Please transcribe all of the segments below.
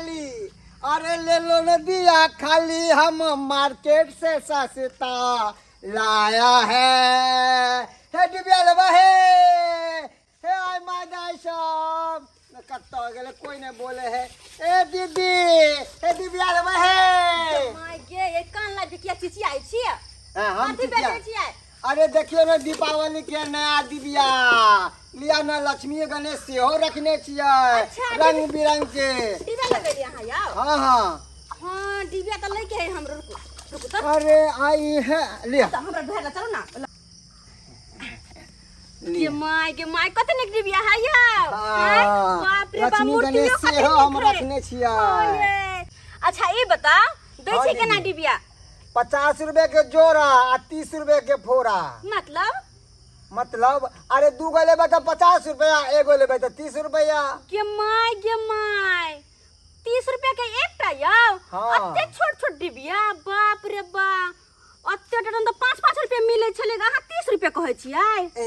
खाली, अरे ले लो न दिया खाली, हम मार्केट से सस्ता लाया है। हे डिबिया लेबा हे, हे आय my दाई सब कत्तो गेले, कोई नहीं बोले है। ए दीदी, हे डिबिया लेबा हे। My गे, ये कान लाग किया चिचियाइ छियै? हाँ, हम कथी चिचिया बेचै छियै? अरे देखियो ने, दीपावली के नया डिबिया लिया ने, लक्ष्मी गणेश सेहो रखने छियै। अच्छा, रंग बिरंग के डिबिया लगेलियै अहाँ यौ? हाँ हाँ। हाँ, डिबिया तऽ लैके है हमरो। रुकू रुकू तऽ। अरे आई है, लिया। तऽ हमरा ढोए चलू ना। के लिया। My गे my, कते नीक डिबिया है यौ। हाँ, बाप रे बाप, लक्ष्मी मूर्तियो गणेश कते सेहो हम नीक है। रखने छियै। हाँ ये। अच्छा ई बता दै हाँ, छै केना दीदी। डिबिया? 50 रुपए के जोड़ा आ 30 रुपए के फोड़ा। मतलब? मतलब अरे दू गो लेबै तऽ 50 रुपया, एगो लेबै तऽ 30 रुपया। गे my गे my, 30 रुपया के एकटा यौ? हाँ। अते छोट छोट डिबिया, बाप रे बा, अते डरन तऽ 5-5 रुपया मिलै छलै, अहाँ 30 रुपया कहै छियै? ए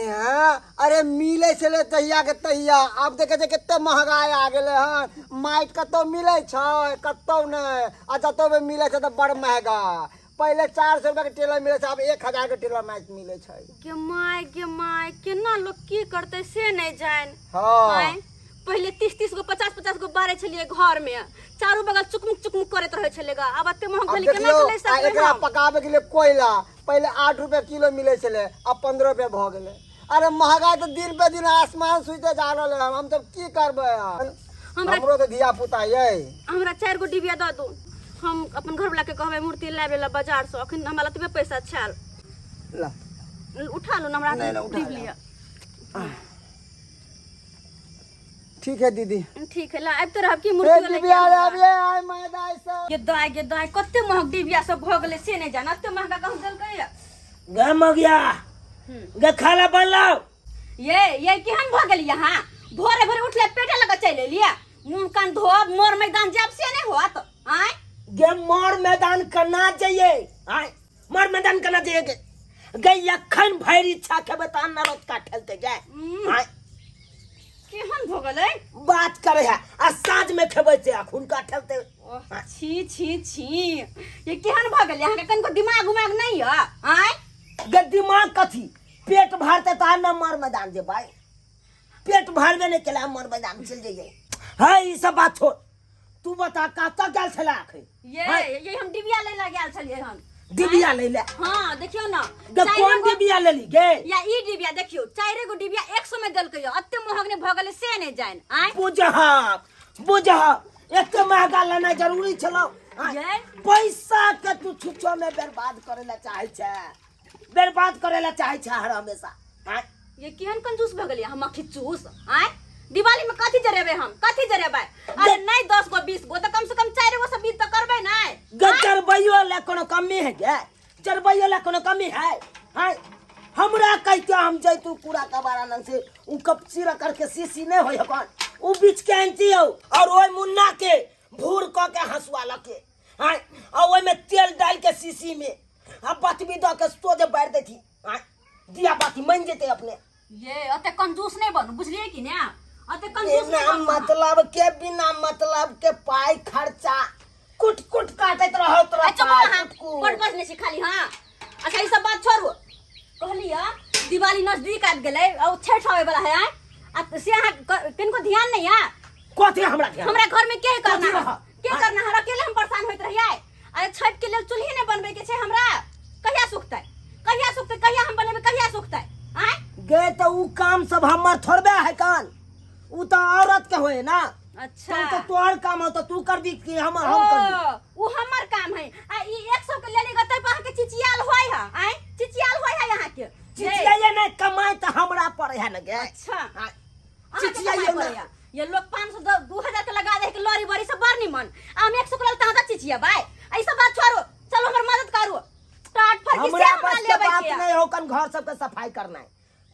अरे मिलै छलै तहिया के तहिया, आब देखै छै कते महगाई आ गेलै हन। माटि कतौ मिलै छै? कतौ नहि। आ जतौ भी मिलै छै तऽ बड़ महगा। पहिले 400 रुपया के टेलर मिलै छै, आब 1000 के टेलर माटि मिलै छै। गे my गे my, केना लोक की करतै से नहि जानि। हाँ। आँय, पहिले 30-30 गो 50-50 गो बारै छलियै घर में, चारू बगल चुकमुक चुकमुक करैत रहै छलै गा। आब एते महग आब भेलै, केना देखियौ के लै आ सकबै एकरा हम? पकाबे के लिए कोयला पहिले 8 रुपया किलो मिलै छलै, आब 15 रुपया भऽ गेलै। अरे महगाई तऽ दिन पे दिन आसमान छूते जा रहल है, हम सब की करबै? हमरा हमरो तऽ धिया पुता ये। हमरा 4 गो डिबिया दऽ दू, हम अपन घरवला के कहबै मूर्ति लाबे ला बाजार से। अखन हमरा लग पैसा छल। ला। उठा लू ना हमरा। नहीं, नहीं, उठा डिब ला। लिअ। ठीक है दीदी। ठीक है, ला आबिते रहब की ए मूर्ति वाला डिबिया के रे, अबिये आइ my दाइ सब। गे दाइ गे दाइ, कते महग डिबिया सब भऽ गेलै से नहि जान, एते महगा कहूँ देलकै या? गे मगिया गे, खाना बनलाओ। ये केहन भऽ गेलियै अहाँ? भोरे भोरे उठले पेटे लग चलि एलियै, मुँह कान धोब, मोर मैदान जायब से नहि होत आँय? गे मोर मैदान केना जइयै? आँय, मोर मैदान केना जइयै गे? गे अखन भरि इच्छा खेबै तहन न रतका ठेलते गे। आँय? केहन भऽ गेलै? बात करे है आ साँझ में खेबै से अखुनका ठेलते। ओह, छी छी छी, ये केहन भऽ गेलै अहाँके? कनिको दिमाग उमाग नहि यऽ आँय? गे दिमाग कथी, पेट भरते तहन न मोर मैदान जेबै। पेट भरबे नहि केला, मोर मैदान चलि जइयै। है ई सब बात छोड़, तू बता कतऽ गेल छला अखन? ये हम डिबिया लै लए गेल छलियै हन। डिबिया लै ले? हाँ, देखियौ न। गे कोन डिबिया लेली गे? या ई डिबिया देखियौ, 4 गो डिबिया 100 में देलकै यौ, एते महग नहि भऽ गेलै से नहि जानि आँय। बुझहक बुझहक, एते महगा लेनाइ जरूरी छलौ? ये? पैसा के तू छुच्छो में बर्बाद करे ला चाहे छै, बर्बाद करे ला चाहे छै हर हमेशा आँय? ये केहन कंजूस भऽ गेलियै हम, अखी चूस आँय? दिवाली में कथी जरेबै हम, कथी जरेबै? अरे नहीं 10 गो 20 गो तऽ कम से कम 4 गो से 20 तऽ करबै नै। गे जरबैयो ले कोनो कमी है? गे जरबैयो ले कोनो कमी है? आँय, हमरा कहिते हम जैतू कूड़ा कबाड़ा लग से उ कपची करके शीशी नहीं होय हकन, उ बीच के आनती हो और ओइ मुन्ना के भूर क के हंसुआ लके आँय, आ ओइ में तेल डाल के शीशी में आ बतबी द के सोझे बारि देती आँय, दिया बाती मन जेते अपने। ये अते कंजूस नहीं बनू, बुझलिए कि ने? अते कंजूस बिना नहीं बनू। मतलब के, बिना मतलब के पाई खर्चा कुट कुट काटैत रहो तोरा। अच्छा पाइ हाँ, कुट कुट। बड़ बजने छी खाली। हाँ अच्छा, ई सब बात छोड़ू, कहलियै दिवाली नजदीक आबि गेलै और छठ आबै वाला है आँय? आ से अहाँ किनको ध्यान नहीं है? कथी हमरा ध्यान? हमरा घर में के करना कथी है? रह? के करना है? अकेले हम परेशान होइत रहियै। अरे छठ के लेल चूल्ही नहीं बनबै के छै हमरा, कहिया सुखतै, कहिया सुखतै, कहिया हम बनेबै, कहिया सुखतै आँय? गे तऽ उ काम सब हमर थोड़बे है कान, उ तऽ औरत के होय ना। अच्छा। तो तो तोहर काम हो तो तू करबी कि हम करबी? ओ, उ हमर काम है। आ ई 100 के लेली गतै पर अहाँके चिचियाल होय है आँय? चिचियाल होय है अहाँके? चिचियाइए नहीं, कमाई तऽ हमरा पर है न गे। अच्छा। हाँ, अहाँके चिचियाइए कमाइ ना। पड़ैया। ये लोग 500 2000 के लगा दे के लॉरी बड़ी सब बड़ निमन, आ हम 100 के लेल तहाँ तक चिचियाबै। ई सब बात छोड़ू, चलो हमर मदद करू, टाट फरकी से हमरा हमरा बस के लेबै बात के। नहीं हो कन घर सबके सफाई करना है,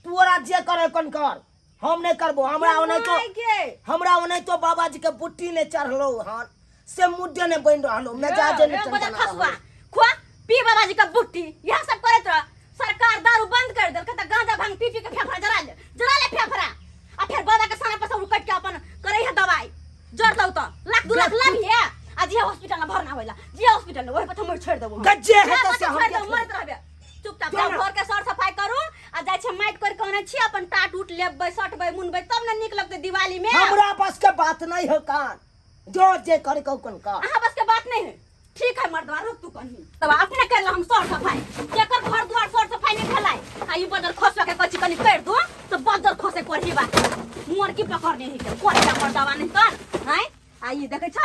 तोरा जे करे कन कर, हम नहीं करबो। हमरा ओने तो my गे। हमरा ओने तो बाबा जी के बुट्टी नहीं चढ़लो हन से मुद्दे नहीं बन रहलो, मिजाजे नहीं रे बजा चंचला खसुआ रहलो। खुआ पी बाबा जी का बुट्टी, यह सब करैत रह। सरकार दारू बंद कर देलकै त गांजा भांग पी पी के फेफड़ा जरा ले, जरा ले फेफड़ा, आ फिर बाबा के साना पर सब कट के अपन करे है दवाई जड़ दौ त लाख 2 लाख लाभ है। में भरना होइला जे हॉस्पिटल में ओहि पर हम छोड़ देबो हम। गज्जे जे हेतै से बात हम छोड़ देख देबो मरैत रहबे चुपचाप जो जाओ ना। घर के सर सफाई करू आ जाइ छै माटि कोरि के आनै छी अपन टाट उट लेपबै सटबै मुनबै तब ने नीक लगतै दिवाली में हमरा बस के बात नहीं हो कान जो जे करे को कोन का अहाँ बस के बात नहीं है ठीक है मर्दवा रुक तू कहीं तब अपने कर हम सर सफाई केकर घर द्वार सर सफाई नहीं फैलाए आ ई बदल खसवा के कची कनी कर दो तो बदल खसे पड़ी बा मोर की पकड़ने ही के कोई का मर्दवा नहीं तर हैं आ ई देखै छ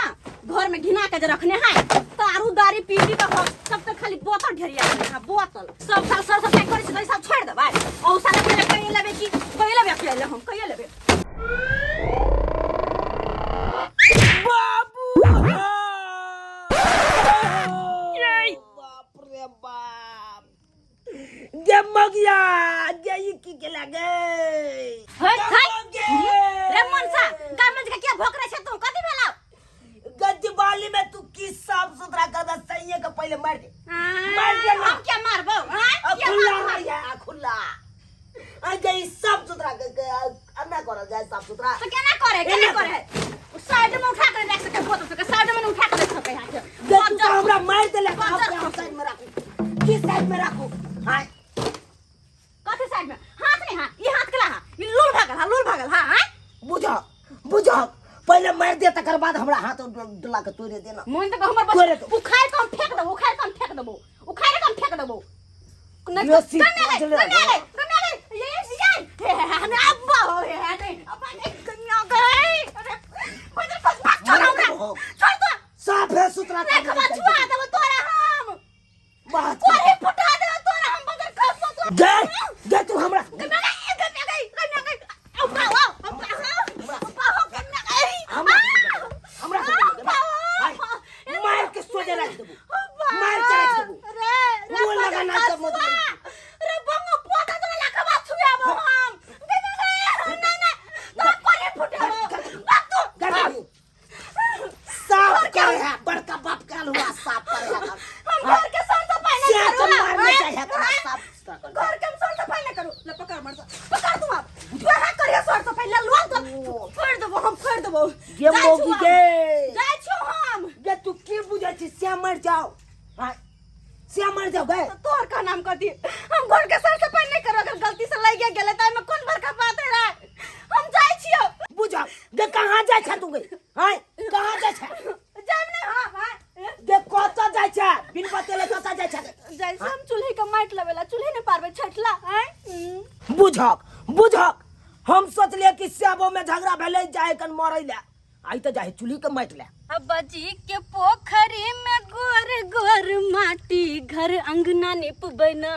घर में घिना के जे रखने है तारू दारी पी पी के हो सब तो खाली बोतल ढेरिया है बोतल सब साल सर सफाई करै छी त ई साल छोड़ देबै औ साल अपने कहि लेबै कि कहि लेबै अकेले हम कहि लेबै बाबू बाप रे बाप गे मगिया गे ई की के लागे हे हे रे मनसा गामन के किया भोकरे छै तू कथि भेलौ गजबाली में तू की साफ सुथरा कर दे सही के पहले मार दे मार दे ना। हम क्या मारबौ हां आ खुला रही है आ खुला आ गई साफ सुथरा के अन्ना करल जाए साफ सुथरा तो केना करे केना एना करे साइड में उठा के रख सके बोतल सके साइड में उठा के रख सके हां दे तू तो हमरा मार देले बज्जर हम साइड में राखू की साइड में राखू हां कथि साइड में हाथ नहीं हां ई हाथ केला हां ई लूल भागल हां लूल भागल हां हां बुझ बुझ पहले मार दे तकर बाद हमरा हाथ डुला के तोड़े देना मोन तक हमर तोरे बस तो। उखाड़ के हम फेंक देबो उखाड़ के हम फेंक देबो उखाड़ के हम फेंक देबो नहीं यो सी कन्या गई पजले कन्या गई कन्या गई ये ये हे हे अब्बा हो हे हे नहीं अब्बा नहीं कन्या गई अरे बजर बस भाग छोड़ मार हमरा देबो। छोड़ दो साफ है सुथरा नहीं खबर छुआ देबो तोरा हम बात कोरे फुटा देबो तोरा हम बजर खसो तो दे दे तू हमरा कन्या गई कन्या गई कन्या गई अब्बा हो अब्बा हो अब्बा हो कन्या गई हमरा हमरा मार के सोजे रख देबो मार के रख देबो रे रे मुँह लगा ना तब मत रे बंगो पोता तो लखवा छुआबो हम गे गे गे ना ना तो कोरे फुटाबो बाप तू कर साफ कर है बड़का बाप का हुआ साफ कर है हम घर के सर सफाई से नहीं तो करू मारने चाहिए करा साफ सुथरा कर घर के हम सर सफाई नहीं करू ले पकड़ मर पकड़ तू आप तू हां करिए सर सफाई ले लो तो फोड़ देबो हम फोड़ देबो गे मोगी गे जाइ छु हम गे तू की बुझै छी से मर जाओ हां से मर जाओ गे तो तोहर का नाम कथी हम घर के सर सफाई नहीं करू अगर गलती से लग गेलै त एहिमे कोन बड़का बात है रे हम जाइ छियो बुझा गे कहाँ जाइ छै तू गे हां कहाँ जाइ छै जाइब नहीं हां हां गे कतऽ जाइ छै बिन बतेले कतऽ जाइ छै जाइ से हम चूल्हे के माटि लेबेला चूल्हे नहीं पारबै छठला आँय बुझक बुझक हम सोचलिए कि सेबो में झगड़ा भेलै जाए कन मरै ले आई तऽ जाए चूल्ही के माटि ले अब्बा जी के पोखरी में गोर गोर माटी घर अंगना निपबै ना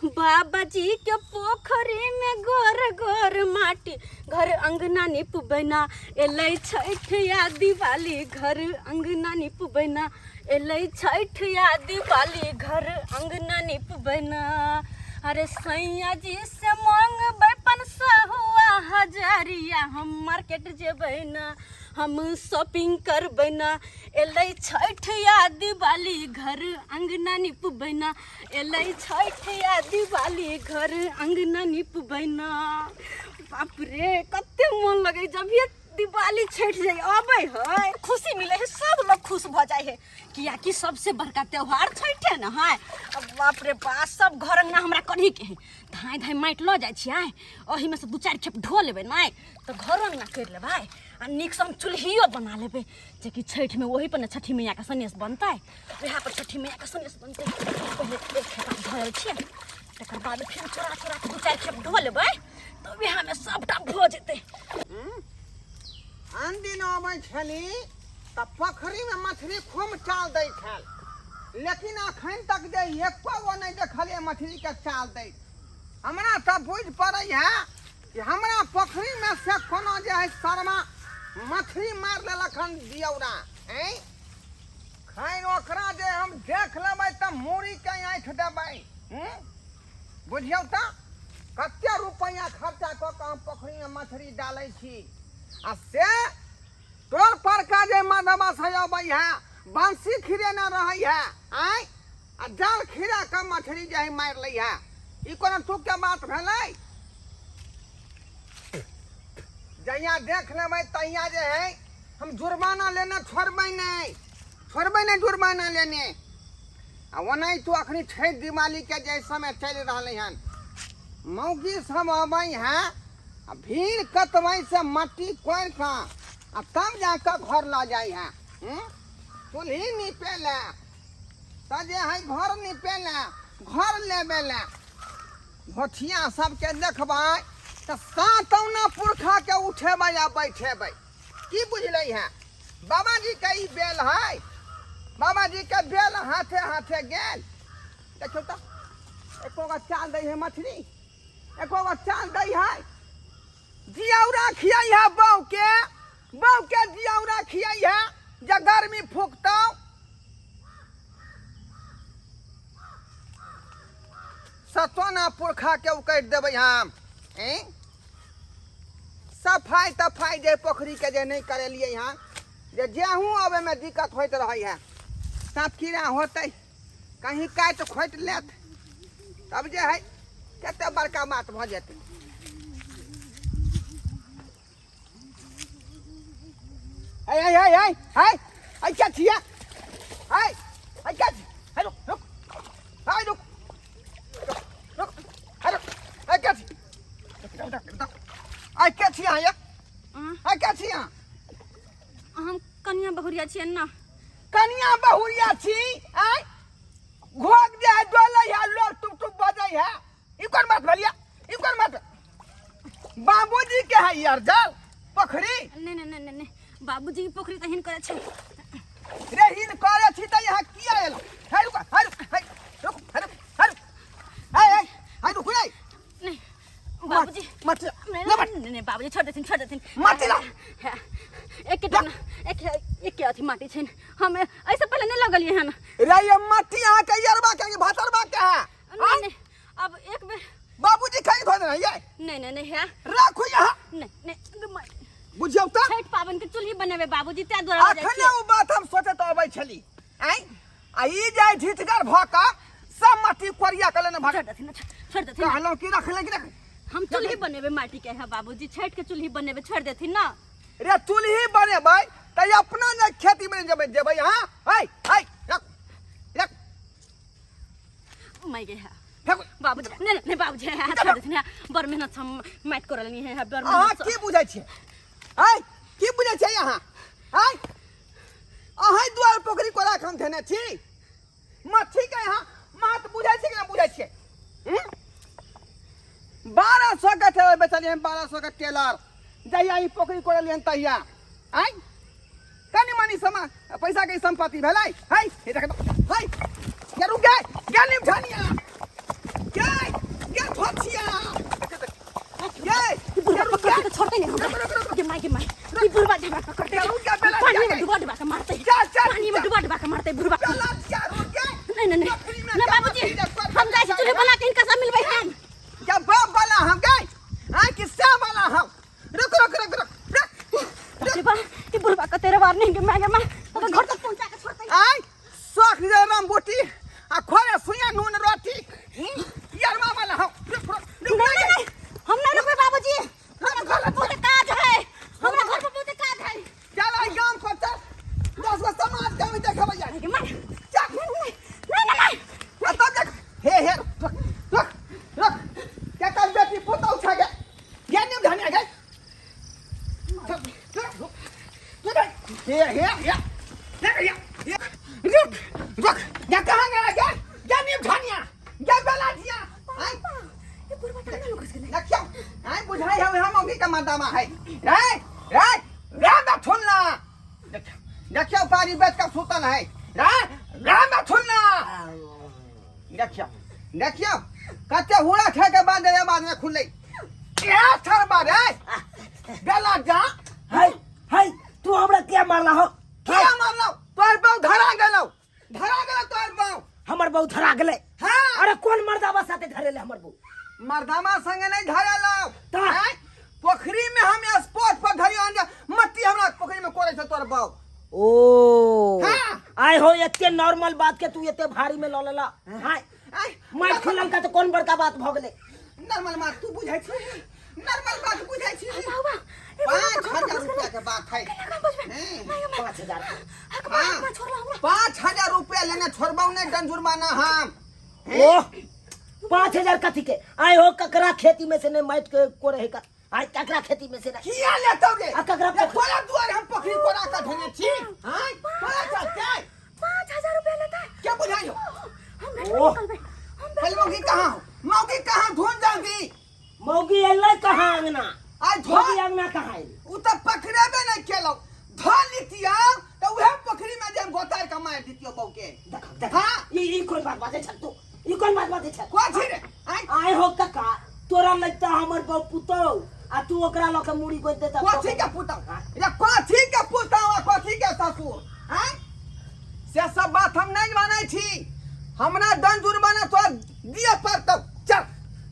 बाबा जी के पोखरी में गोर गोर माटी घर अंगना निपबै ना एलै छठ या दिवाली घर अंगना निपबै ना एलै छठ या दिवाली घर अंगना निपबै ना अरे सैया जी से मांगबै 500 हजारिया हम मार्केट जेबै ना हम शॉपिंग करबै ना एलै छठ या दिवाली घर अंगना निपबै ना एलै छठ या दिवाली घर अंगना निपबै ना बाप रे कते मन लगै जब ये दिवाली छठि जे अबै है खुशी मिले है सब लोग खुश भऽ जाइ है कियाकि सबसे बड़का त्योहार छठे ने है अब बाप रे बाप सब घर अंगना हमरा करही के है धाय धाय माटि लऽ जाइ छियै ओहिमे से दू चारि खेप ढो लेबै नहि तऽ घरो अंगना करि लेबै आ नीकसँ हम चूल्हियो बना लेबै जेकि छठिमे ओही पर ने छठि मैयाके सनेस बनतै वएह पर छठि मैयाके सनेस बनतै पहिले एक खेप धो लै छियै तकर बाद फेर चोरा चोरा के दू चारि खेप ढो लेबै तऽ वएहमे सबटा भऽ जेतै आन दिन अबै छली तऽ पोखरिमे मछली खूब चाल दै छल लेकिन अखन तक जे एको गो नहि देखलियै मछलीके चाल दैत हमरा तऽ बुझि पड़ै है कि हमरा पोखरिमे से कोनो जे है शर्मा मछली मारि लेलक हन दियौरा ऐं खैर ओकरा जे हम देख लेबै तऽ मूड़ीके ऐंठ देबै बुझियौ तऽ कते रुपैआ खर्चा कऽ कऽ हम पोखरिमे मछली डालै छी आ से टोल परका जे मधवा से अबै है बंसी खिरेने रहै है आँय आ जाल खिरा कऽ मछली जे है मारि लै है ई कोनो टूक के बात भेलै जहिया देख लेबै तहिया जे है हम जुर्माना लेना छोड़बै नहि छोड़बै नहि जुर्माना लेने। आ ओनाहितो अखनी छठि दिवाली के जे समय चलि रहलै हन, मौगी सब अबै है आ भीड़ कतबै से मट्टी कोरि कऽ आ तब जाकऽ घर लऽ जाइ है। चूल्ही नीपे लए तऽ जे है घर नीपे लए घर लेबे लए घोठिया सबके देखबै तऽ सातौना पुरखाके उठेबै आ बैठेबै। की बुझलै है बाबाजी के ई बेल है, बाबाजी के बेल हाथे हाथे गेल। देखियौ तऽ एको गो चाल दै है मछली, एको गो चाल दै है। जियौरा खियाई है बहू के, बहू के जियौरा खियाई है जे गर्मी फूकतौ। सतोना पुरखा के उकटि देबै हम। हैं सफाई तफाई जे पोखरी के जे नहीं करेलिए हँ, जे गेहूँ आबे में दिक्कत होइत रहे है, साँप कीड़ा होतै कहीं काटि खोटि लेत तब जे है कते बड़का बात भऽ जेतै। है है है है है है क्या छिया है है क्या छी है रुक रुक है रुक रुक है रुक है क्या छी है क्या छिया है है क्या छिया। हम कनिया बहुरिया छियै ना। कनिया बहुरिया छी आय घोक जे है डोलै है लोग टुप टुप बजै है, ई कोन बात भेलिया, ई कोन बात? बाबूजी के है यार जल पोखरी। नहीं नहीं नहीं नहीं बाबूजी के पोखरी त हिन करे छै। रे हिन करे छी त यहाँ किया एलो? है रुक है रुक है रुक है रुक है रुक है है है रुक रे। नहीं बाबूजी मत नहीं नहीं नहीं बाबूजी छोड़ देथिन छोड़ देथिन। मत ला एक के टुकना एक एक के अथी माटी छै, हम ऐसे पहले नहीं लगलिए हन। रे ये मट्टी यहाँ के यरबा के भातरबा के है। नहीं नहीं अब एक बेर बाबूजी खाई धो देना ये। नहीं नहीं नहीं है राखू यहाँ। नहीं नहीं बुझियौ त छठ पावन के चूल्ही बनेबे बाबूजी ते द्वारा अखने उ बात हम सोचत अबै छली। आइ आ ई जाय झिटगर भ क सब मट्टी कोरिया के लेने भाग। छोड़ देथिन छोड़ देथिन। कहलौं की रखले की रख। हम चूल्ही बनेबे माटी के है बाबूजी, छठ के चूल्ही बनेबे छोड़ देथिन ना। रे चूल्ही बनेबै त अपना ने खेती में जेबै जेबै। हां है है रख रख मैं गए है बाबूजी। नहीं नहीं बाबूजी है छोड़ देथिन है, बड़ मेहनत से हम माटि करलनी है, बड़ अहाँ मेहनत की बुझै छियै? है की बुझै छियै अहाँ? है अहाँ दुआर पोखरी कोरा हम धेने छी मच्छी के यहाँ मात बुझै छियै कि नहि बुझै छियै? 1200 के टेलर बेचलियै, 1200 के टेलर जहिया ई पोखरी कोरलियै तहिया। आँय कनि मनि समा पैसा के संपत्ति भेलै। है हे देख है ये रुक गए ये नहीं उठानिया ये ये थोचिया ये ई बुढ़वा पकड़ के छोड़ते नहीं हमरा। के माय के माय ई बुढ़वा झगड़ा पकड़ते रुक जा, बेला पानी में डुबा डुबा के मारते, चल, चल, पानी में डुबा डुबा के मारते बुढ़वा। बेला जा रुक गए। नहीं नहीं नहीं ना बाबूजी हम जाइ छी चूल्हे बना के इनका सब मिलबै हम। क्या बाप वाला हम गए हां किस्सा वाला हम। रुक रुक रुक रुक रुक। बाप रे बाप ई बुढ़वा के तेरे बार नहीं के माय के माय तो घर तक पहुंचा के छोड़ते। आय शौक जे राम बोटी आ खोरे सुइया नून रोटी यार मामा वाला हम। रुक रुक रुक। नहीं नहीं हम नहीं रुकबै बाबूजी, हमरा घर पर बहुत काज है, हमरा घर पर बहुत काज है। चल आई गांव पर चल, 10 गो समाज के भी देखबै यार। के माय चल। नहीं नहीं नहीं आ तब देख हे हे रुक रुक रुक क्या कल बेटी पुतौ छ गे ये नहीं धनिया गे। हे हे हे हे हे रुक रुक या कहां गया गे ये नहीं धनिया ये बेला दिया। आई ई बुढ़वा टांगा में घुस गेलै। देखियौ आई बुझाई हम हम अभी के मर्दामा है। रे रे रे बैठुन ना, देखियौ देखियौ पानी बेच के सुतल है। रे रे बैठुन ना, देखियौ देखियौ कते हुड़ा खे के बाद ये बाद में खुलै ए थर बाद रे बेला जा। है है तू हमरा क्या मारला हो? किया मारलौ? तोहर बहु धरा गेलौ, धरा गेलौ तोहर बहु। हमर बहु धरा गेलै? हाँ। अरे कौन मर्दावा साथे धरेले हमर बहु? मर्दामा संगे नहीं धरेलौ। त? आँय? पोखरी में हम स्पॉट पर धरियो जे मट्टी हमरा पोखरी में कोरै छै तोहर बहु। ओ हाँ। आय हो एते नॉर्मल बात के तू एते भारी में ल लेला। हाय आँय, माटि खुलल का तो कौन बड़का बात भ गेलै? नॉर्मल बात तू बुझै छी, नॉर्मल बात बुझै छी। बाबा 5000 रुपया के बात है। केना बुझबै? हैं? 5000 हक मार छोड़ला हमरा। 5000 रुपया लेने छोड़बौ नहीं दंड जुर्माना हम। ओह, 5000 कथी के? आय हो, ककरा खेती में से नहीं माटि के कोरे है का? आय, ककरा खेती में से नहीं? किया लेतौ रे? आ ककरा ये तोरा दुआर हम पोखरी कोड़ा के धेने छी। हाँ, तोरा चलते 5000 रुपया लेता है। क्या बुझाइयो? हम भेटबे ओह। निकलबै, हम पहले मौगी कहाँ हो? मौगी कहाँ ढूंढ जाऊंगी? मौगी एलै कहाँ अंगना? आइ धो मौगी अंगना कहाँ एलै? उ तऽ पकड़ेबे नहीं केलौ। धो लितियौ तऽ उहे पोखरी में जे हम गोतार के मारि दितियौ बहू के। देख देख। हाँ। ई ई कोन बात बाजै छ तू? ई कोन बात बाजै छ? को छी रे? आइ आय हो कका, तोरा लगता हमर बहू पुतौ आ तू ओकरा लऽ के मुड़ी गोति देता। कथी के पुतौ या कथी के पुतौ आ कथी के ससुर? आइ से सब बात हम नहीं मानै छी। हमरा दंड जुर्माना तोरा दिअ पड़तौ। चल,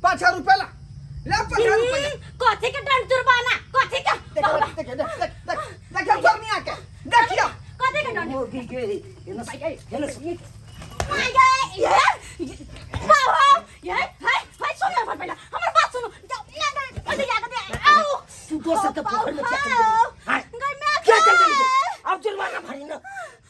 5000 रुपया ला, ले 5000 रुपया। कथी के दंड जुर्माना? कथी के? देख देख देख देख देख देखियो चोरनिया के, देखियो। कथी के दंड? मौगी के एना एना सुनी। माय गे, ये बाबा, ये हाय हाय, सुन ना पहला हमर बात सुनो। जाओ ना ना, ओते जाके दे आओ। तू दोसर के पोखर में क्या चल गेली? हाय, गई मैं। क्या चल गेली तू? अब जुर्माना भरी ना,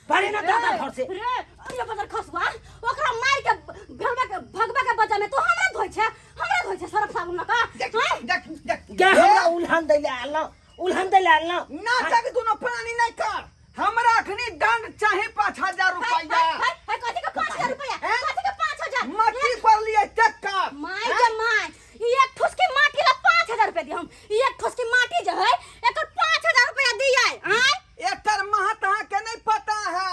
भरी ना दादा घर से। रे अरे बदर खसुआ, ओकरा मार के भगवा के, भगवा के बच्चा में तू हमरा धोइ छै, हमरा धोइ छै सरफ साबुन लगा। देख देख देख। गे, हमरा उल्हन दै ले आयल ना, उल्हन दै ले आयल ना। नाटक दुनो प्राणी नहीं कर। हमरा अखनी दंड चाही 5000 रुपया। हाय हाय, कथी के 5000 रुपया? हैं? कथी के 5000? मट्टी पर लिए चक्कर। माय के my, ई एक ठुसकी माटी ला 5000 रुपया दी हम? ई एक ठुसकी माटी जे है, एकर 5000 रुपया दियै? आय, एकर महत्व अहाँ के नहीं पता है।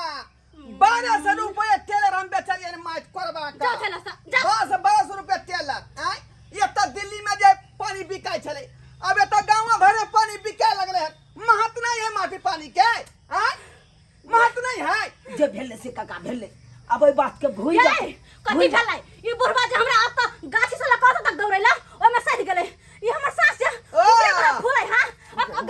1200 रुपया टेलर हम बेचलियै माटि कोरबा जा के। चला सा जा। 1200 रुपया टेलर। आय, एतऽ दिल्ली में जे पानी बिकाइ छलै, अब एतऽ गाँव घर में पानी बिकाय लगलै हन। महत्व नहीं है माटी पानी के। आय, महत्व नहीं है। जे भेलै से काका भेलै, अब ओहि बात के भूल जा। ये कथी भेलै? ई बुढ़वा जे हमरा अब तक गाछी से लगा तक दौड़ैला, ओमे सधि गेलै। ई हमर सास जे ओ! ऊपरे बड़ा फूलै। हां, अब अब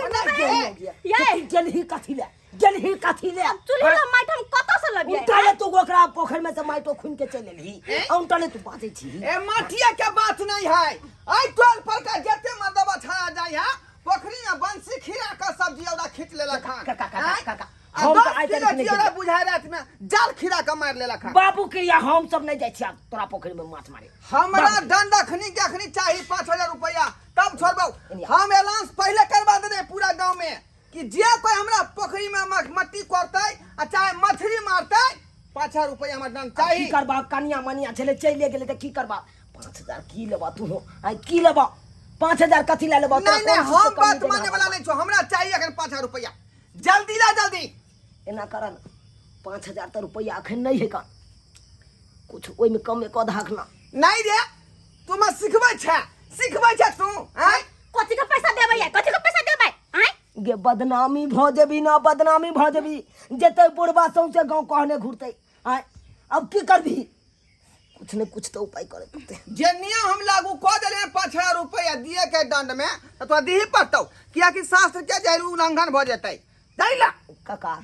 ये गेलही कथी ले? गेलही कथी ले? चूल्ही ला माटि हम कतऽ से लबियै? उल्टाले तू ओकरा पोखरि में से माटो खून के चलि एलही, आ उल्टाले तू बाजै छी। ए, माटिया के बात नहीं है। आई टोल पर का जते मर्दबा छाया जाय है, पोखरी में बंसी खिरा का सब्जी औरा खींच लेलक हन। काका, काका, आँय? काका, आ हम 10 तऽ आइ किलो तक नहि चियौरा गेलियै। बुझाय रात में जाल खिरा के मारि लेलक हन। बाबू के या हम सब नहीं जाइ छी आब तोरा पोखरि में माछ मारे। हमरा बाबू। दंड अखनी के अखनी चाही 5000 रुपया, तब छोड़बौ। एनी आ। हम एलांस पहले करवा देने पूरा गांव में कि जे कोई हमरा पोखरी में मट्टी कोरतै आ चाहे मछली मारतै, 5000 रुपया हमरा दंड आब की चाही। करबा? कनिया मनिया छलै, चलि गेलै तऽ की करबा? 5000 की लेबा तू? आइ की लेबा? 5000 कथी लए लेबा? तोरा नहीं नहीं, कोन चीज के हम कमी बात देने माने वाला हमरा? नहीं छो। हमरा चाहिए अखन 5000 रुपया, जल्दी ला जल्दी। एना कर ने, 5000 तऽ रुपैआ अखन नहि है का, कुछ ओहिमे कमे कऽ दहक ना। नहीं रे, तू हमरा सिखबै छै, सिखबै छै तू? आँय, कथी के पैसा देबै ये? कथी के पैसा देबै? आँय, गे, बदनामी भऽ जेबी ना, बदनामी भऽ जेबी। जेतै बुढ़बा सौंसे गाँव कहने घुरतै। आँय, अब की करबही? कुछ ने कुछ तऽ उपाय करे पड़तै। जे नियम हम लागू कऽ देलियै 5000 रुपया दिए के दंड में, तऽ तोरा दिही पड़तौ, कियाकि शास्त्र के जे उल्लंघन भऽ जेतै दै ला। काका,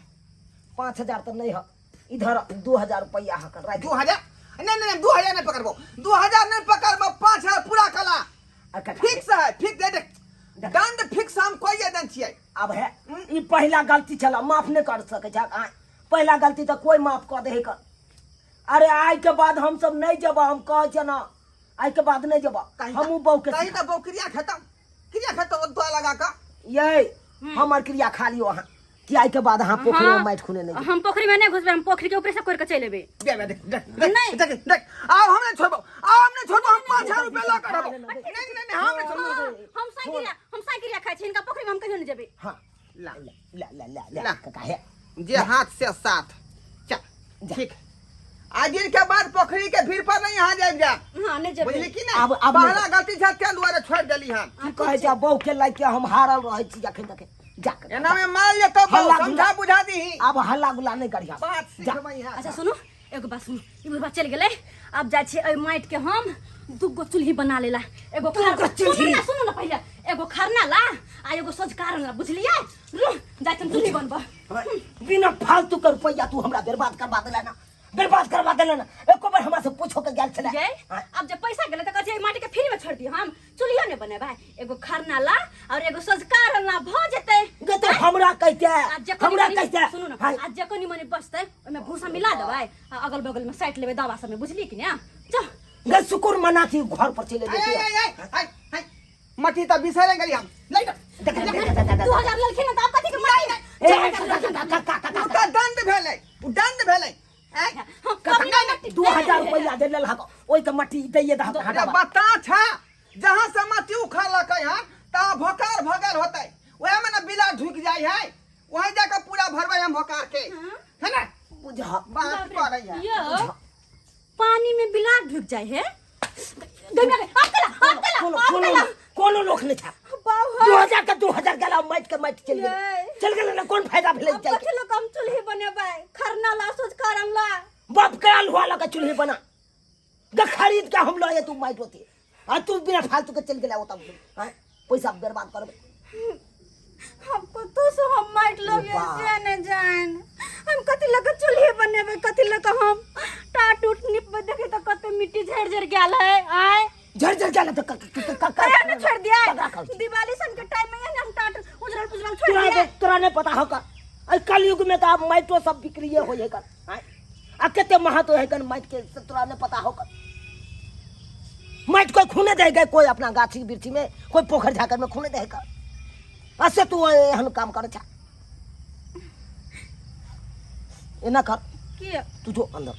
5000 तऽ नहि ह, इधर 2000 रुपैआ हकर राखि। 2000? नहीं नहीं, 2000 नहीं पकड़बो, 2000 नहीं पकड़बो, 5000 पूरा कला। आ काका, फिक्स है, फिक्स दे दे दंड फिक्स हम कोई दे छियै। आब है, ई पहिला गलती छल, माफ नहि कर सकै छै। आँय, पहिला गलती तऽ कोइ माफ कऽ दे कर। अरे, आइ के बाद हम सब नहीं जब, हम कह छियै ना, आइ के बाद नहीं जब। हमहूँ बहू के कहीं तऽ बहू क्रिया खेतौ, क्रिया खेतौ दुआ लगा कऽ। ये हमर क्रिया खा लियो अहाँ कि आइ के बाद अहाँ पोखरि में माटि खुने नहीं जेबै। हम पोखरी में नहीं घुसबै, हम पोखरी के ऊपर से कोर के चलि एबै। दे दे, देख देख देख। नहीं। देख देख, आब हम नहीं छोड़बो, आब हम नहीं छोड़बो, हम 5000 रुपया लऽ कऽ रहबो। नहीं नहीं नहीं, हम नहीं छोड़बो। हम साइकिल, हम साइकिल खाइ छी, हिनका पोखरी में हम कहियो नहीं जेबै। हाँ, ला। ला ला ला ला। ला। काका हे। जे हाथ से साथ चल। ठीक, आज दिन के बाद पोखरी के भीड़ पर नहीं यहाँ जाए जा। हाँ, नहीं जेबै। बुझली कि नहीं? आब पहला गलती छै तें दुआरे छोड़ देली हम। की कहै छै, बहू के लाइक के हम हारल रहै छी जखन तक जा काका, एना में मार लेतो बहू, हल्ला समझा गुल्ला। बुझा दीही। आब हल्ला गुल्ला नहि करिहा। बात जा। सिखबै है। अच्छा सुनू, एगो बात सुनू, ई बुढ़बा चलि गेलै, आब जाइ छियै एहि माटि के हम दूगो चूल्ही बना लेला, एगो दूगो चूल्ही? सुनू ना, सुनू ना, पहिले एगो खरना ला आ एगो सोझकारन ला, बुझलियै? रुह, जाइ छियै हम चूल्ही बनबऽ। बिना फालतू के रुपैआ तू हमरा बर्बाद करवा देला ना, बर्बाद करवा देला ना। एको बार हमरा से पूछो के गेल छलै? ये, अब जब पैसा गेलै तऽ कहै छियै एहि माटि के फ्री में छोड़ दियौ हम? चूल्हियो ने बनेबै एगो खरना ला और एगो सोझका ला भ जेतै। गे तो हमरा कहते आ जखन हमरा मनी- कहते। सुनू ना, हाँ। आ जखन मनी बचतै ओहिमे भूसा मिला देबै आ अगल बगल में साइट लेबै दवा सब में, बुझलियै कि ने? चल गे शुक्र मना कि घर पर चले आय, जेती। आय, आय, आय, आय। मट्टी तऽ बिसरे गेली हम लै जा। देख, देख, देख, देख, देख। 2000 लेलखिन तऽ आब कथी के माटी? ए, का, का, का, का, का, ओ का। तऽ दंड भेलै, ओ दंड भेलै। आय। हाँ, 2000 रुपया दे लेलहक, ओहिके मट्टी दैये दहक। अरे हटाबा। बता छा, जहाँ से मट्टी उखाड़लकै हन तहाँ भोकार भगल होतै, ओएह में ने बिला ढुकि जाइ है, वहीं जाके पूरा भरबै हम भोकार के, है ना? बुझ बात करै है। यो पानी में बिलार ढुक जाए है। गई गई, आप कला, आप कला, कोनो आप कोनो कला। कोनो लोक नहि था। बाबा। 2000 के 2000 गेला, माटि के माटि चलि गेलै। ये। चलि गेलै ने, कोन फायदा भेलै? अब जाइके कथी लोग हम चूल्ही बनेबै खरना ला सोच करन ला? बाप के अल्हुआ लऽ के चूल्ही बना गे, खरीद के हम लऽ तू माटि होती आ तू बिना फालतू के चलि गेलै ओतऽ। आँय, पैसा बर्बाद करबै। हमको तो सो हम माइट लोगे। वाह। से ने जान हम कथी लगे चूल्हे बनेबै, कथी लगे हम टाट उट निपबै। देखी तो कते मिट्टी झड़ झड़ गेल है। आय। झड़ झड़ गेल तऽ क- क- क- क- अरे ने छोड़ दिया। ककरा कहै छी? दिवाली सन के टाइम में हम टाट उजरल पुजरल छोड़ तोरा दिया। तोरा नहि पता हौ का, एहि कलयुग में तऽ आब माटियो सब बिक्रिये होइ है कर। आँय, आ कते महत्व है कन माटि के, से तोरा नहि पता हौ का। माटि कोई खूने दे गए, कोई अपना गाछी वृक्षी में, कोई पोखर झाकर में खूने दे कर, असे तू एहन काम करे छा। एना कर। की? तू जो अंदर,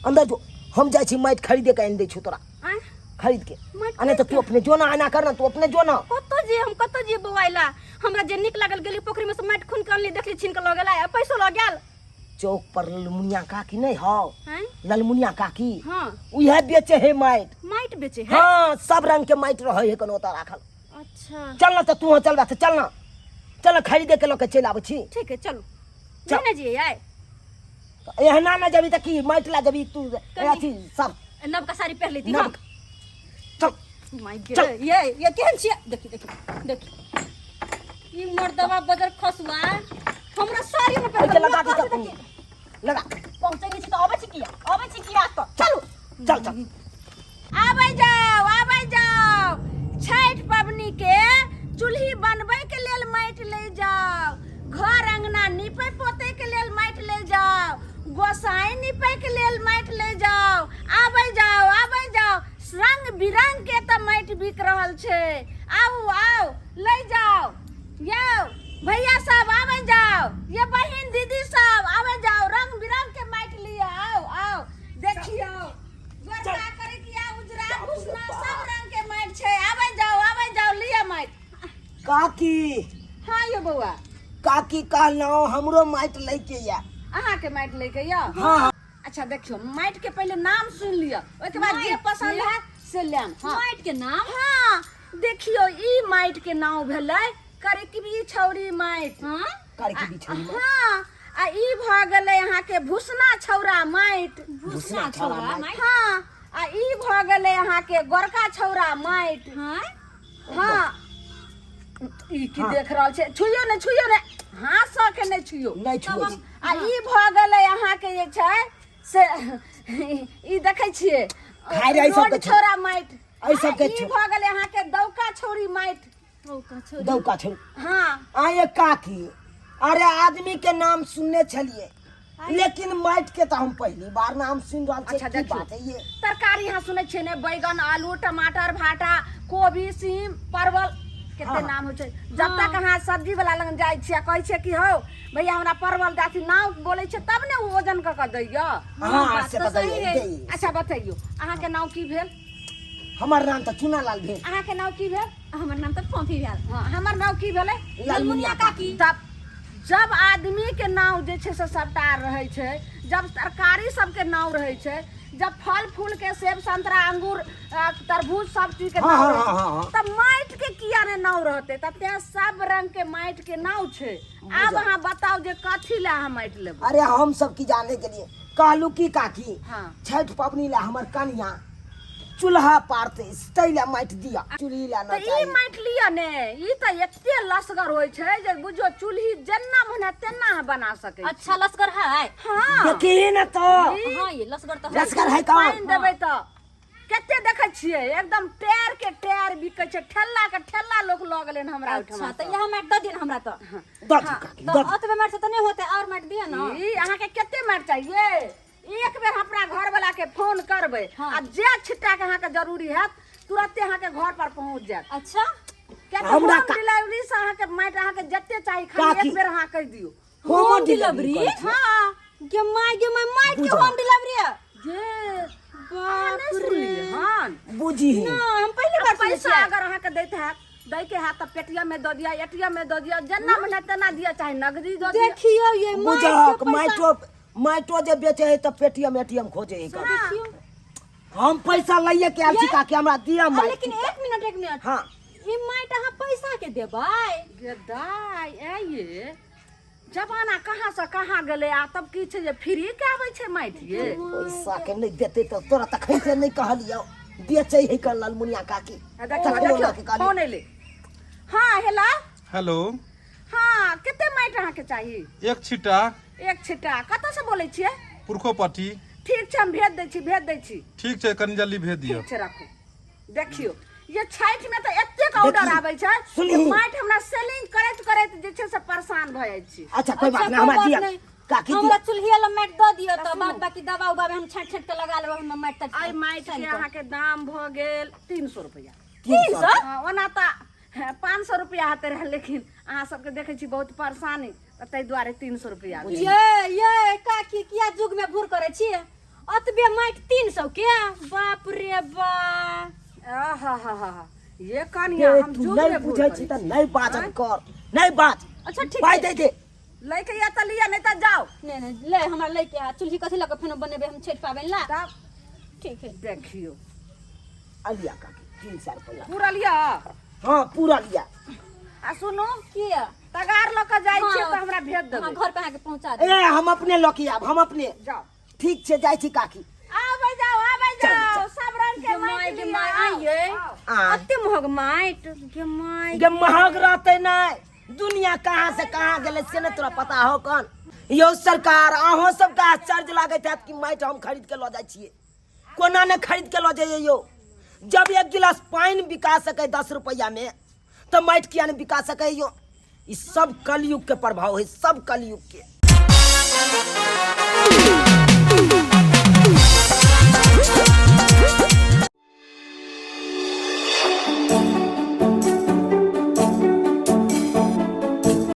अंदर जो, हम जाइ छी माटि खरीदे के आनि दै छी तोरा। आय? खरीद के। माटि आ नहि तऽ तू अपने जो ना, एना कर ना, तू अपने जो ना। कतऽ जे हम कतऽ जे बौआइला? हमरा जे नीक लागल गेली पोखरि में से माटि खून के अनली, देखली छीन के लऽ गेला आ पैसो लऽ गेल। चौक पर ललमुनिया काकी नहीं हौ? हैं? ललमुनिया काकी। हाँ। उहे बेचे है माटि। माटि बेचे है? हाँ, सब रंग के माटि रहे है कोनो ओतऽ राखल। अच्छा। चल ना तऽ तू चल तऽ चल ना, चल ना, खरीदे के लऽ के चलि आबै छी। ठीक है, चलू। चल। नहि ने जियै आइ। एहना ना जबी तऽ की माटि ला जबी तू अथी सब नवका साड़ी पहिर लेती। नव हम चल। माय चल। गे, ये केहन छियै? देखी देखी देखी, ई मर्दवा बदर खसुआ हमरा साड़ी में एहिके पहिर। लगा दे तऽ लगा। पहुँचै नहि छी तऽ अबै छी किया? अबै छी किया तऽ? चलू। चल चल। आबै जाओ, आबै जाओ, छठि पबनी के चूल्ही बनबै के लेल माटि ले जाओ, घर अंगना नीपै पोतै के लेल माटि ले जाओ, गोसाई नीपै के लेल माटि ले जाओ। आबै जाओ, आबै जाओ, रंग बिरंग के तऽ माटि बिक रहल छै। आउ आउ, ले जाओ। यौ भैया सब, आबै जाओ। ये बहिन दीदी सब, आबै जाओ, रंग बिरंग के माटि लिअ। आउ आउ, देखियौ, गोरका करिकिया उजरा भुसना सब रंग के माटि छै। आबै जाओ, आबै जाओ, लिअ माटि। काकी। हाँ यौ बौआ। काकी, कहलहुँ हमरो माटि लैके या। अहाँके माटि लैके यऽ? हाँ। अच्छा, देखियौ, माटि के पहिले नाम सुनि लिअ, ओहिके बाद जे पसंद है से लेम। हाँ। माटि के नाम? हाँ, देखियौ, ई माटि के नाम भेलै करिकबी छौरी माटि। हाँ? करिकबी छौरी माटि। हाँ, आ ई भऽ गेलै अहाँके भुसना छौरा माटि। भुसना छौरा माटि। हाँ, आ ई भऽ गेलै अहाँके गोरका छौरा माटि। हाँ हाँ, ई की देख रहल छै? छुइयो ने, छुइयो ने, हाथ सँ के नहि छुइयो। नहि छुबै छी। आ ई भऽ गेलै अहाँके जे छै से ई देखै छियै खाइ रहै सबके रोड छौ। छौरा माटि। एहि सबके आ ई छौ। भऽ गेलै अहाँके दौका छौरी माटि। दौका छौरी। हाँ। आये काकी, अरे आदमी के नाम सुनने छलिए, लेकिन माटि के तऽ हम पहली बार नाम सुनि रहल छी। अच्छा, की देखियौ। बात है ये? तरकारी अहाँ सुनै छियै ने, बैगन, आलू, टमाटर, भाटा, कोबी, सीम, परवल, कते नाम होइ छै। जब तक अहाँ सब्जी वाला लग जाइ छियै आ कहै छियै कि हौ भैया हमरा परवल दे, नाम बोलै छियै तब ने ओ वजन कऽ कऽ दैया। हाँ, से तऽ दैये, दैये। अच्छा, बतैयौ, अहाँके नाम की भेल? हमर नाम तऽ चुनालाल भेल। अहाँके नाम की भेल? हमर नाम तऽ फोफी भेल। हाँ, हमर नाम की भेलै? ललमुनिया काकी। तब जब आदमी के नाम जे छै से सबटा रहै छै, जब तरकारी सबके नाम रहै छै, जब फल फूल के सेब, संतरा, अंगूर, तरबूज सब चीज के नाम रहै छै, तब माटि के किया ने नाम रहतै? तब तें सब रंग के माटि के नाम छै। आब अहाँ बताउ जे कथी लए अहाँ माटि लेबै? अरे हम सब की जाने के लिए कहलू की काकी, हाँ। छठि पबनी ला हमर कनिया चूल्हा पारते, तै ला माटि दिया, चूल्ही ला ना तऽ ई चाही। माटि लिअ ने, ई तऽ एते लसगर होइ छै जे बुझियौ चूल्ही जेना मन है तेना अहाँ बना सकै छी। अच्छा, लसगर है? हाँ। देखी ने तो। हाँ, ये लसगर तऽ है। लसगर है कौन? पानि देबै तऽ कते देखै छियै एकदम टायर के टायर बिकै छै, ठेला के ठेला लोक लऽ गेलै हन हमरा अच्छा ओहिठमा। तऽ इएह माटि दऽ दिअ ने हमरा तऽ। दऽ दियौ काकी, तऽ दऽ दियौ। ओतबे माटि से तऽ नहि होतै, आओर माटि दिअ ने। ई अहाँके कते माटि चाहिए? एक बेर अपना घर वाला के फोन करबै आ जे छिट्टा के अहाँके जरूरी हैत तुरते अहाँके घर पर पहुंच जायत। अच्छा। किया तऽ हमरा होम डिलीवरी से अहाँके माटि अहाँके जते चाही, खाली काकी। एक बेर अहाँ कहि दियौ। होम डिलीवरी? हाँ। गे my, गे my, माटि के बुझा। होम डिलीवरी है? जे अहाँ बाप नहि रे। सुनलियै हन? बुझी। ना, हम पहली बार सुनै पैसा छियै। अगर अहाँके दैत हैत, दैके हैत तऽ पेटीएम में दऽ दिअ, एटीएम में दऽ दिअ, जेना मन हैत तेना दिअ, चाहे नगदी दऽ दिअ। देखियौ ये माटि के बुझहक पैसा। माइटो माइटो जे बेचे है तऽ पेटीएम एटीएम खोजे है। देखियौ। हम पैसा लइए के आयल छी काकी, हमरा दिअ आ, माटि। लेकिन एक मिनट, एक मिनट। हाँ। ई माटि अहाँ पैसा के देबै? गे दाइ, ऐ ये जमाना कहाँ से कहाँ गेलै, आ तब की छै जे फ्री के आबै छै माटि ये? पैसा के नहि देते तऽ तोरा तखन से नहि कहलियौ बेचै है कर ललमुनिया काकी। आ देखियौ। तखनो देखियौ लऽ के कहलियौ। फोन एलै। हाँ हेलो। हेलो। हाँ, कते माटि अहाँके चाही? एक छिट्टा। एक छिट्टा। कतऽ से बोलै छियै? पुरखोपट्टी। ठीक छै, हम भेज दै छी, भेज दै छी। ठीक छै, कनि जल्दी भेज दियौ। ठीक छै, राखू। देखियौ ये छठि में तऽ एतेक ऑर्डर देखी, आबै छै सुनही। जे माटि हमरा सेलिंग करैत करैत जे छै से परेशान भऽ जाइ छी। अच्छा, कोई बात अच्छा, नहीं, हमरा कोई बात दिअ नहीं। काकी, हमरा दिअ। चूल्हिया लग माटि दऽ दिअ तऽ बाद बाकी दवा उबा हम छाँटि छाँटि के लगा लेबै ओहिमे माटि ताटि। एहि माटि के सानि कऽ। अहाँके दाम भऽ गेल 300 रुपैआ। 300? हाँ, ओना तऽ 500 रुपैआ हेतै रहए, लेकिन अहाँ सबके देखै छी बहुत परेशानी, तऽ ताहि दुआरे 300 रुपैआ भेल। ये ये काकी, किया जुग में भूर करै छी? अतबे माटि 300 के? बाप रे बा। आहा हा हा, ये कनिया, ये हम तू जुग नहीं में भूल बुझै छी करै तऽ छी। नहीं बाजल कर, नहीं बाज। अच्छा, ठीक पाइ छै। दे दे। लैके या तऽ लिअ, नहि तऽ जाउ। नहीं नहीं, ले हमरा लैके आ चूल्ही कथी लऽ कऽ फेनो बनेबै हम छठि पाबनि ला। तब ठीक है। देखियौ। अलिया काकी, 300 रुपया पूरा लिअ। हाँ, पूरा लिया। आ सुनू। किया? तगार लऽ कऽ जाइ छियै हाँ। तऽ हमरा भेज हाँ, देबै। घर पे अहाँके पहुँचा देब। ए, हम अपने लऽ के आब, हम अपने। जाउ। ठीक छै, जाइ छी काकी। आबै जाउ, आबै चल, जाउ। चल। सब रंग के गे माय, माटि गे लिअ, my, आउ, आइये। आउ। आय। अते महग माटि, गे my. गे महग रहतै नहि, दुनिया कहाँ से कहाँ गेलै से नहि तोरा पता हो कन? यौ सरकार, अहाँ सबके आश्चर्य लागैत हैत कि माटि हम खरीद के लऽ जाइ छियै। कोना ने खरीद के लऽ जइयै यौ? जब एक गिलास पानि बिका सकै 10 रुपैआ में तऽ माटि किया नहि बिका सकै यौ? ई सब कलयुग के प्रभाव है, सब कलयुग के।